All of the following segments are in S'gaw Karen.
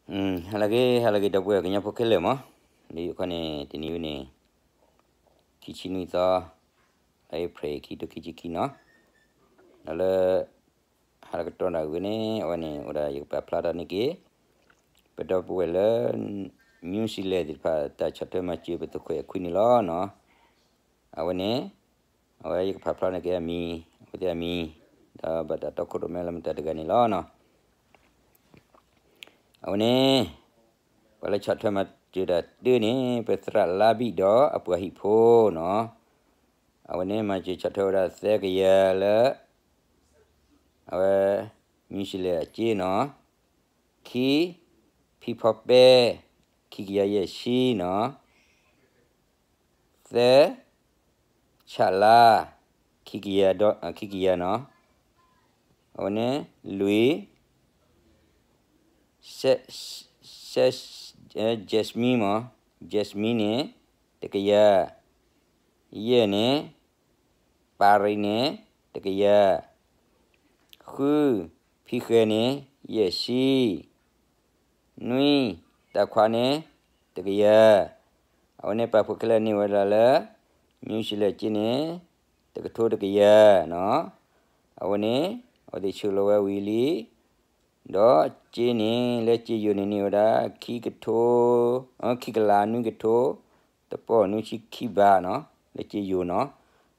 ဟါလၢအဂ့ၤ ဟါလၢအဂ့ၤ ဒီပုၢ်ဝဲၢ်ကညီဖိခဲလၢာ်မး, လၢယခီန့ၣ် တနံၤဝဲန့ၣ် ခံဆံနွံသီ လါအ့ဖြ့ၣ် ခံကထိခံဆံခံနီၤ, ဒီးလၢ ဟါလၢကတီၢ်နၣ်ရံၣ်ဝဲန့ၣ် အဝဲန့ၣ် အိၣ်ဒၣ်ယကပာ်ဖျါထီၣ်န့ၢ်က့ၤ ပဒီပုၢ်ဝဲၢ်လၢ New Zealand သ့ၣ်တဖၣ် တၢ်ဆီၣ်ထွဲမၤစၢၤပသုးခိၣ်အဲၣ်ခွံန့ၣ်လီၤနီၤ. အဝဲန့ၣ် အဝဲယကပာ်ဖျါန့ၢ်က့ၤအမံၤ အဝဲသ့ၣ်အမံၤ ဒီးဘၣ်တၢ်တီခိၣ်ရိၣ်မဲလၢမတၤတဂၤန့ၣ်လီၤနီၤ. အဝဲန့ၣ် ပှၤလၢဆီၣ်ထွဲမၤစၢၤတၢ်တၢန့ၣ် ပသရၣ်လါဘံၣ်ဒီးအပှၤဟံၣ်ဖိနီၤ. အဝဲန့ၣ် မၤစၢၤဆီၣ်ထွဲဝဲဒၣ်သၢကယၤလၢ အဝဲ New Zealand အစ့နီၤ, ခံ ဖံဖီပဲ ခံကယၤယဲၢ်ဆံနီၤ, သၢ ဆၣ်လါ ခံကယၤဒီး ခံကယၤနီၤ, အဝဲန့ၣ် လွံၢ် Jasmine မး, Jasmine န့ၣ် တကယၤ, ယဲၢ်န့ၣ် ပၣ်ရံၣ်န့ၣ် တကယၤ, ဃု ဖံဃဲန့ၣ် ယဲၢ်ဆံ, နွံ တၢ်ခွါန့ၣ် တကယၤ, အဝဲန့ၣ် ပာ်ဖှိၣ်ခဲလၢာ်န့ၢ်ဝဲဒၣ်လၢ New Zealand စ့န့ၣ် တကထိတကယၤနီၤ. အဝဲန့ၣ် အဝဲသ့ၣ်ဆှၢလီၤဝဲဝံၤလံ ဒီးစ့န့ၣ် လၢစ့ယိၤန့ၣ်န့ၢ်ဝဲဒၣ် ခံကထိ ခံကလးနွံကထိ တပီၢ်နွံဆံခံဘးနီၤ, လၢစ့ယိၤနီၤ.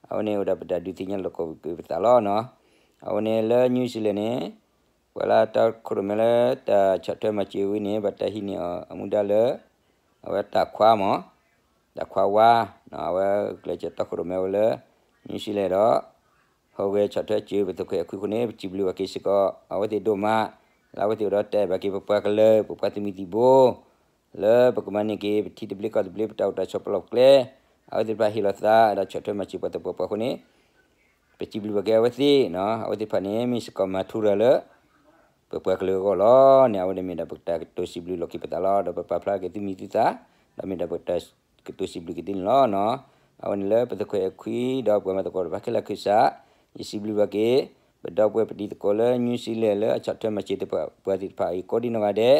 အဝဲန့ၣ်အိၣ်ဒၣ်ပတၢ်ဒုးသ့ၣ်ညါလိာ်ကွဲပသးလီၤနီၤ. အဝဲန့ၣ်လၢ New Zealand န့ၣ် ပှၤလၢတၢ်ခိၣ်ရိၣ်မဲလၢတၢ်ဆီၣ်ထွဲမၤစၢၤဝဲန့ၣ် ဘၣ်တၢ်ဟံးန့ၢ်အီၤအမူဒါလၢ အဝဲတၢ်ခွါမး, တၢ်ခွါဝါ, အဝဲကျဲးစၢးတီခိၣ်ရိၣ်မဲဝဲလၢ New Zealand ဒီး ဟူးဂဲၤဆီၣ်ထွဲစၢၤပသုးခိၣ်အဲၣ်ခွံအဃိန့ၣ် ပစံးဘျုးဘၣ်က့ၤစ့ၢ်ကီး အဝဲသ့ၣ်ဒိၣ်မး လၢအဝဲသ့ၣ်အိၣ်ဒီးတၢ်အဲၣ်ဘၣ်က့ၤပပှၤကလုာ် ပပှၤသုးမုၢ်သံၣ်ဘိ လၢပကမၤန့ၢ်က့ၤ ပထံသဘျ့ကီၢ်သဘျ့ ပတၢ်အိၣ်တၢ်ဆိးပလီၢ်ပကျဲ, အဝဲသ့ၣ်တဖၣ်ဟ့ၣ်လီၤသး ဒီးဆီၣ်ထွဲမၤစၢၤပှၤသပှၢ်ပှၢ်အဃိန့ၣ် ပစံးဘျုးဘၣ်က့ၤအဝဲသ့ၣ်နီၤ. အဝဲသ့ၣ်တဖၣ်န့ၣ် မ့ၢ်စ့ၢ်ကီးမၤထူရၤလၢ ပပှၤကလုာ်အဂီၢ်လီၤန့ၣ် အဝဲန့ၣ်မ့ၢ်ဒၣ်ပတၢ်ကတိၤစံးဘျုးလိာ်က့ၤပသးလီၤ. ဒီးပပာ်ဖျါက့ၤသုမံၤသုသး ဒီးမ့ၢ်ဒၣ်ပတၢ်ကတိၤစံးဘျုးက့ၤသုန့ၣ်လီၤနီၤ. အဝဲန့ၣ်လၢပသုးခိၣ်အဲၣ်ခွံ ဒီးပှၤမၤသကိးတဖၣ်ခဲလၢာ်ခဲဆ့ ယစံးဘျုးဘၣ်က့ၤ ပဒီပုၢ်ဝဲၢ်ပတံၤသကိးလၢ New Zealand လၢအဆီၣ်ထွဲမၤစၢၤသပှၢ်ပှၢ်သ့ၣ်တဖၣ်အံၤ ကိးဒံနီၢ်ဂၤဒဲး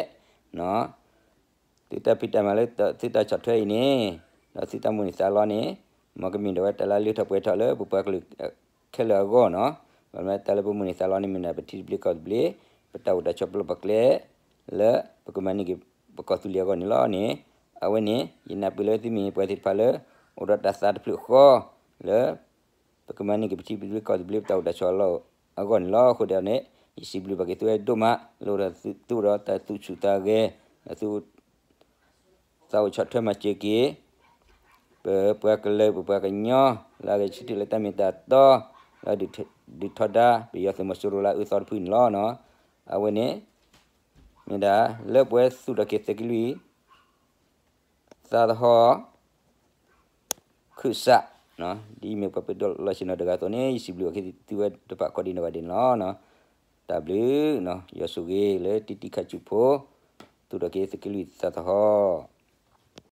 သုတၢ်ဖံးတၢ်မၤလၢသုတၢ်ဆီၣ်ထွဲအံၤန့ၣ် ဒီးသုတၢ်မိၣ်န့ၢ်သးလီန့ၣ် မ်ကမ့ၢ်ဒၣ်ဝဲတၢ်လၢအလၢထီၣ်ပှဲၤထီၣ်လၢပပှၤကလုာ်ခဲလၢာ်အဂီၢ်နီၤ. ဘၣ်မနုၤတၢ်လၢပမိၣ်န့ၢ်သးလီန့ၣ် မ့ၢ်ဒၣ်ပထံသဘျ့ကီၢ်သဘျ့ ပတၢ်အိၣ်တၢ်ဆိးပလီၢ်ပကျဲ လၢပကမၤန့ၢ်က့ၤပကီၢ်သူလ့ၤအဂီၢ်န့ၣ်လီၤန့ၣ်. အဝဲန့ၣ် ယနၢ်ပၢၢ်လၢသုမ့ၢ်ပှၤသ့ၣ်တဖၣ်လၢ အိၣ်ဒီးတၢ်သးတဖျၢၣ်ဃီ လၢ ပကမၤန့ၢ်က့ၤပထံသဘျ့ကီၢ်သဘျ့ ပတၢ်အိၣ်တၢ်ဆိးအလီၢ်အဂီၢ်န့ၣ်လီၤ. အဃိဒီးန့ၣ် ယစံးဘျုးဘၣ်က့ၤသုဝဲဒိၣ်မး လၢအိၣ်ဒီးသု သုအိၣ်ဒီးတၢ်သူၣ်ဆူၣ်သးဂဲၤ ဒီးသု သးအိၣ်ဆီၣ်ထွဲမၤစၢၤက့ၤ ပပှၤကလုာ် ပပှၤကညီ လၢအဂဲၤဆၢထၢၣ်လၢတၢ်မ့ၢ်တၢ်တီ လၢဒုးထီဒါ ပယီၤသုးမီၤစိရိၤလၢအအၢသီတဖုန့ၣ်လီၤ. အဝဲန့ၣ် မ့ၢ်ဒၣ် လၢပှဲၤသူၣ်ထီၣ်က့ၤသုးက့လွံၢ် သးသဟီၣ် ခုၣ်စး ဒ်အမ့ၢ်ပှၤပၢဒိၣ်လီၢ်ဆ့ၣ်နီၤတဂၤအသိးန့ၣ် ယစံးဘျုးအီၤက့ၤသုဝဲတဖၣ်ကိးဒံနီၢ်ဂၤဒဲးန့ၣ်လီၤ. တၢ်ဘျုး ယွၤဆိၣ်ဂ့ၤလၢတံတံခါဆူၣ်ဖိ သူၣ်ထီၣ်က့ၤသုးက့လွံၢ်သးသဟီၣ်